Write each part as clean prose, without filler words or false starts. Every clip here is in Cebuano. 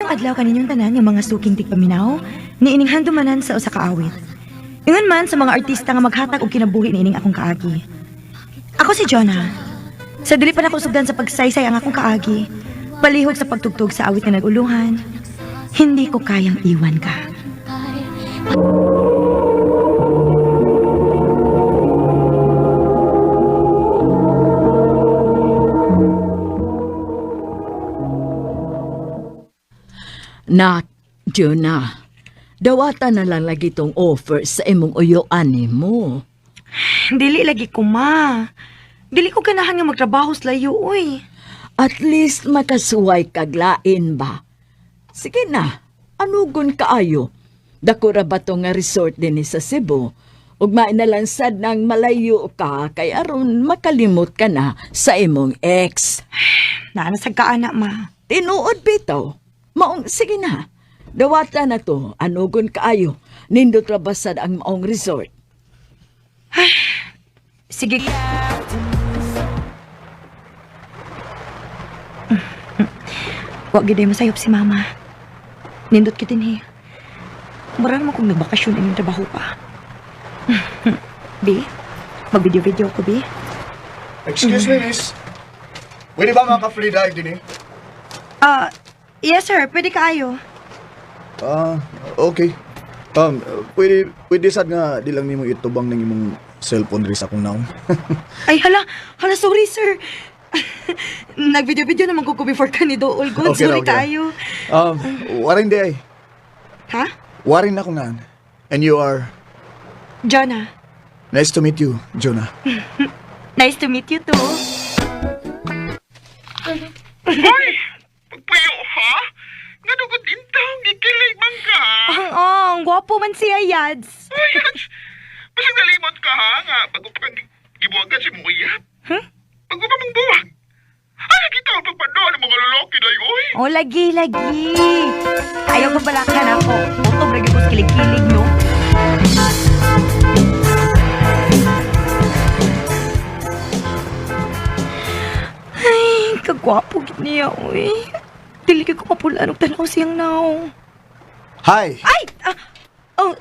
Maayong adlaw kaninyong tanan nga mga suking tigpaminaw, niining handumanan sa usa ka awit. Ingon man sa mga artista nga maghatag og kinabuhi niining akong kaagi. Ako si Jonah. Sa dili pa nako sugdan sa pagsaysay ang akong kaagi, palihog sa pagtugtog sa awit nga naguluhan, hindi ko kayang iwan ka. Nak, Jonah, dawata na lang lagi tong offer sa imong uyuan nimo. Dili lagi ko ma. Dili ko ganahan nga magtrabaho sa layo, uy. At least makasuway kaglain ba? Sige na, anugon kaayo. Dako ra ba to nga resort dinhi sa Cebu? Ug mainalansad nang malayo ka kay aron makalimot ka na sa imong ex. Naa na sad ka ana, ma. Tinuod bitaw. Maong sige na. Dawata na to, anugon kaayo. Nindot ra basad ang maong resort. Sige. Wa gid ay masayop si mama. Nindot kit dinhi. Mura naman kung nagbakasyon inyong trabaho pa. B, mag-video-video ko, B. Excuse me, miss. Pwede ba maka-free dive din eh? Ah, yes sir, pwede kaayo. Ah, okay. Pwede, pwede sad nga di lang nimo itubang ng imong cellphone rin sa akong naong. Ay, hala, hala, sorry sir. Nag-video-video naman ko before ka ni Dool. Good, Okay ra, sorry okay ra. kaayo. Warin di ay. Ha? Warin na akong naan. And you are, Jonah, nice to meet you, Jonah. nice to meet you too. Hoy! Pagpuyo, ha? Nga dugod intang, gikilig man ka. Ang, oh, ang gwapo man siya, Yads. Hoy, Hans! Basig nalimot ka, ha? Nga, bago pa kang gibuwagan si mong uyap. Huh? Bago pa mong buwag. Ay, kita ang pagpanood ng mga lalaki na oy. Oh, lagi, lagi. Ayaw ko balakan ako. Utob, lagi ko sa kilig-kilig, no? Ay, kagwapo gid niya, uy. Dili ko mapulaan og tanaw siyang naong. Hi! Ay! Ah, oh,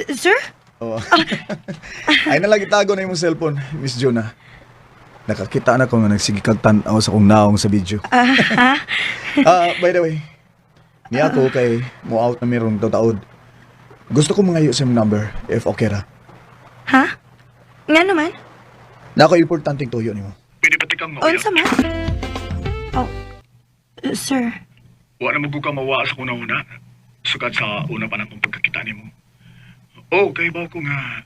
sir? Oh. Ay na lagi tago na imong cellphone, Miss Jonah. Nakakita na ko nga nagsige kag tan-aw sa akong naong sa video. Ah, ha? Ah, by the way, niya ako kay mo out na merong taod. Gusto ko mangayo sa imong number if okay ra. Ha? Nga naman? Na ako importanteng tuyo nimo. Pwede ba tikang mauyap? Unsa man? Oh, sir. Wala mo ka mawa sa una-una. Sukad sa una pa na akong pagkakita nimo. Oh, kay ba ko nga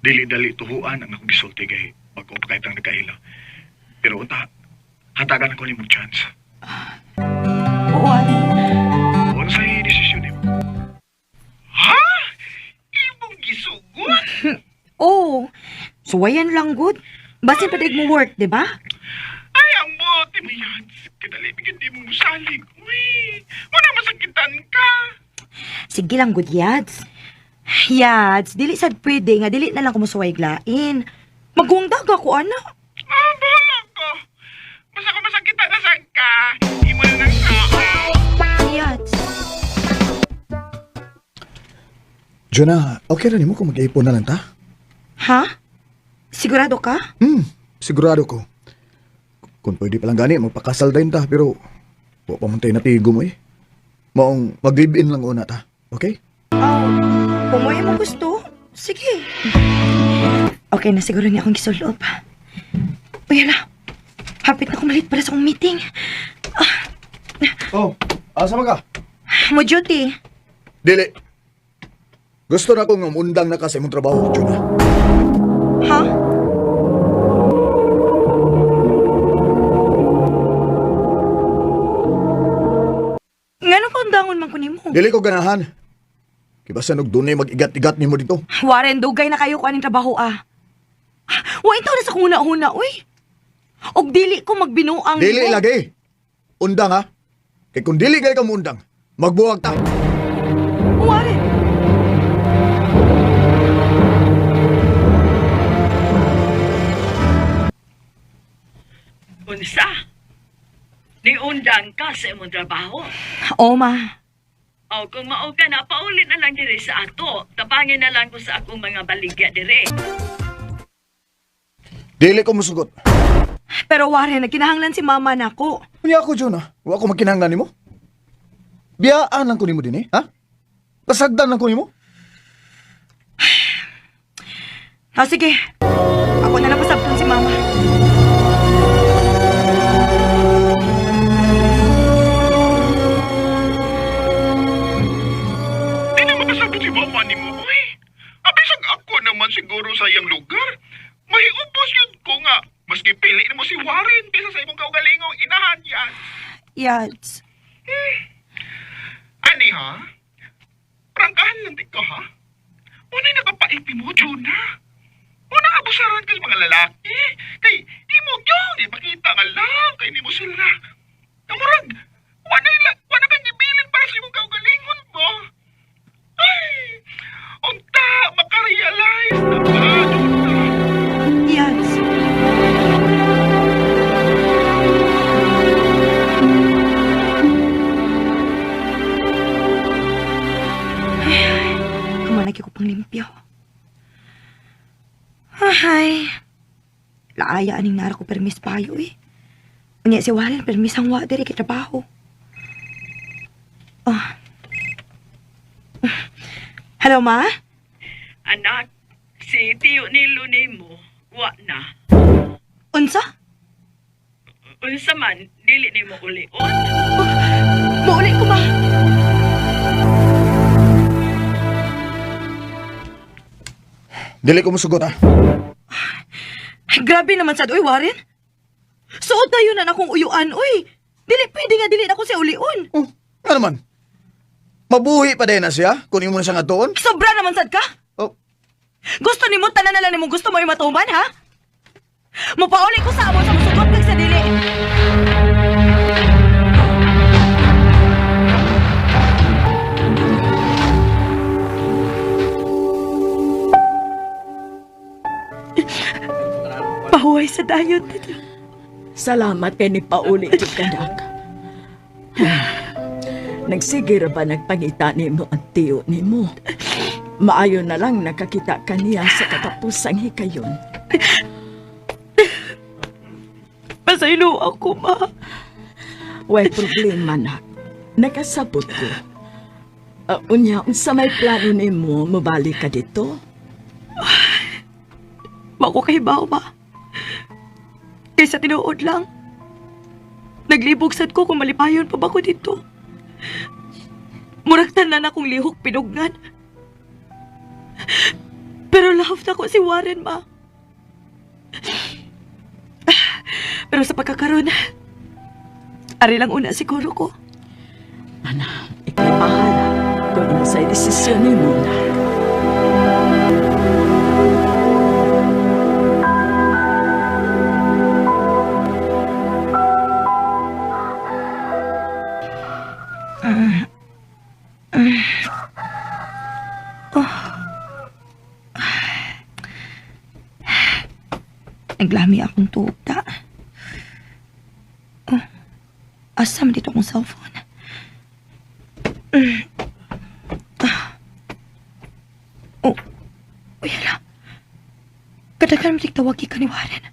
dili-dali tuhuan ang akong gisulti kay bago pa kahit ang nagkaila. Pero unta, hatagan ako nimo chance. What? Unsay desisyon nimo? Ha? Imong gisugot? Oh, suwayan lang good. Basin pa mo work, di ba? Ay, ang bote mo yan. Kadali, bigyan di mo musalig. Uy, wala masakitan ka. Sige lang good, Yads. Yads, dili sad pwede nga dili na lang kumusuway glain. Maguwang daga ko, ana. Ah, bahala ka. Basta kung masakitan na sad ka, imo na nang sao. Yads. Jonah, okay ra nimo kung mag-ipon na lang ta? Ha? Sigurado ka? Sigurado ko. Kung pwede pa lang gani, magpakasal din ta, pero wa pa man tayo natigo mo eh. Maong mag-live-in lang una ta, okay? Oh, kung mo mo gusto, sige. Okay na siguro niya akong gisulop. Uy, hala. Hapit na kumalit para sa akong meeting. Oh, asa man ka? Mo duty. Dili. Gusto na kong umundang na ka sa imong trabaho, Jonah. Ha? Ngano kung dangon man ko nimo? Dili ko ganahan. Kibasa og dunay mag-igat-igat nimo dito. Warren, dugay na kayo ko aning trabaho ah. Wa intaw na sa kung huna-huna, uy. Og dili ko magbinuang Dili nimo. lagi. Undang ha. Kay kung dili kay ka muundang, magbuwag ta. Warren. Unsa? Niundang ka sa imong trabaho. Oo, ma. O kung mao ka na, pauli na lang diri sa ato. Tabangin na lang ko sa akong mga baligya diri. Dili ko musugot. Pero Warren, nagkinahanglan si mama nako. Unya ako, Jonah. Wa ko magkinahanglan nimo. Biyaan lang ko nimo din eh, ha? Pasagdan lang ko nimo. Ah, sige. Ako na lang pasabton si mama. Di na makasabot si mama ni mo, uy. Abisag ako naman siguro sa iyang lugar. Mahiubos yun ko nga. Maski pili mo si Warren kaysa sa imong kaugalingong inahan yan. Yads. Ani ha? Prangkahan lang di ka ha? Una'y nakapaipi mo, Jonah. Una abusaran ka sa mga lalaki. Kay imo yun, ipakita nga lang kay nimo sila. Kamurag, wala kang gibilin para sa imong kaugalingon mo. Ay, unta, makarealize na ba, Jonah? Yads. Ay, kamalagi ko pang limpyo. Ay, laaya aning nara ko permis payo eh. Unya si Warren, permis ang wa diri kay trabaho. Oh. Hello, ma? Anak, si Tiyo Nilo nimo, wa na. Unsa? Unsa man, dili nimo ulion. Mauli ko, ma. Dili ko musugot ha. Ay, grabe naman sad, uy, Warren. Suot tayo na akong uyuan, uy. Dili, pwede nga dili na ko siya ulion. Oh, ano naman? Mabuhi pa din na siya kung imo na siya nga tuon. Sobra naman sad ka. Oh, Gusto nimo tanan na lang nimo gusto mo imatuman, ha? Mupauli ko sa amo sa musugot kag sa dili. Pahuway sa dayon, tito. Salamat kay ni pauli jud kanak. Nagsige ra ba nagpangita nimo ang tiyo nimo? Maayo na lang nakakita ka niya sa katapusang hikayon. Pasaylo ako, ma. Way problema nak. Nakasabot ko. Unya, unsa may plano nimo mobalik ka dito? Mako kay ba? Kaysa tinuod lang. Naglibog sad ko kung malipayon pa ba ko dito. Murag tanan akong lihok pinugnan. Pero love na ko si Warren, ma. Pero sa pagkakaroon, ari lang una siguro ko. Ana, ikay bahala kung unsay desisyon nimo nak. Naglami akong tuta. Oh, asa man dito akong cellphone? Mm. Ah. Oh, uy, hala. Kadagan mo tawag ka ni Warren.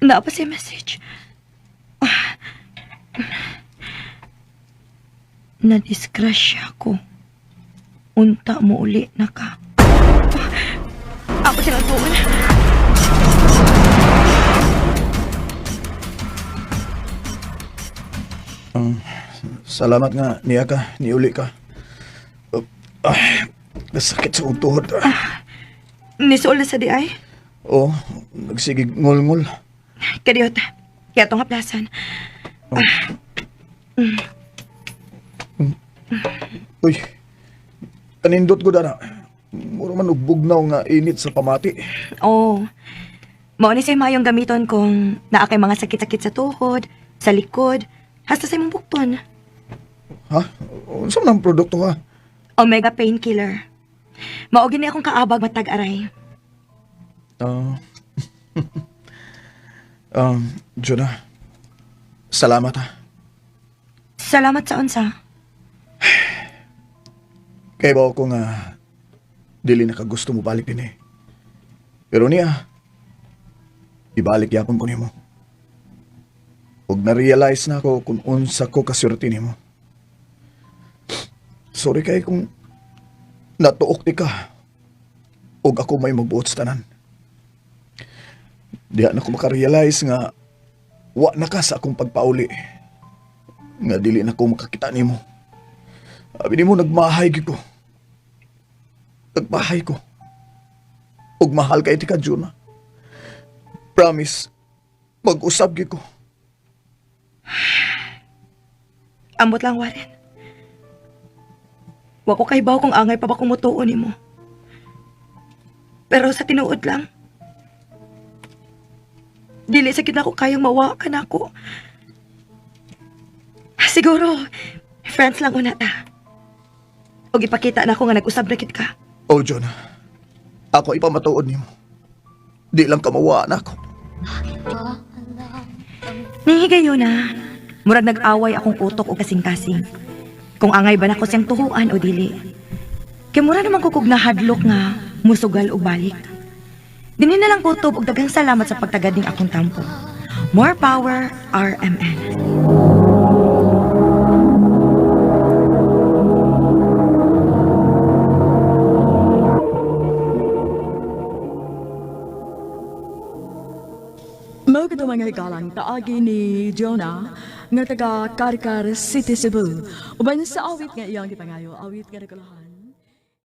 Naa pa siya message. Ah. Nadisgrasya ko. Unta mo uli na ka. Ah. Ako siya nagtuon. Salamat nga niya ka, niuli ka. Oh, ah, nasakit sa akong tuhod. Nisuol na sa di ay. Oh, nagsigig ngol-ngol. Kadiyot. Kaya itong haplasan. Uy, kanindot ko dana. Mura man og bugnaw nga init sa pamati. Oo. Oh. Mao ni say mayong gamiton kung naa kay mga sakit-sakit sa tuhod, sa likod, hasta sa imong bukton. Ha? Unsa man ang produkto ha? Omega painkiller. Mao gini akong kaabag matag aray. Ah. Jonah. Salamat ha. Salamat sa unsa. Kay ba ako nga dili na kagusto mo balik din eh. Pero niya, ibalik yapon ko nimo. Ug na-realize na ako kung unsa ko kaswerte nimo. Sorry kay kung natuok ti ka. Ug ako may magbuot sa tanan. Diha na ko makarealize nga wa na ka sa akong pagpauli. Nga dili na ko makakita nimo. Abi nimo nagmahay gyud ko. Nagmahay ko. Ug mahal kay ti ka, Juna. Promise, mag-usab gyud ko. Ambot lang, Warren. Wa ko kahibaw kung angay pa ba kumutuo nimo. Pero sa tinuod lang, dili sa gyud nako kayang mawa ka nako. Siguro, friends lang una ta. Og ipakita na ako nga nag-usab na kit ka. Oh, Jonah. Ako ipamatuod nimo. Di lang ka mawa na ako. Nihigayon na. Murag nag-away akong utok o kasing-kasing. Kung angay ba nako siyang tuhuan o dili. Kay mura naman ko kog nahadlok nga musugal og balik. Dinhi na lang kutob og daghang salamat sa pagtagad ning akong tampo. More power, RMN. Mao kadto mga higalang kaagi ni Jonah nga taga Carcar City, Cebu. Uban sa awit nga iyang gipangayo, awit nga nagkulahan.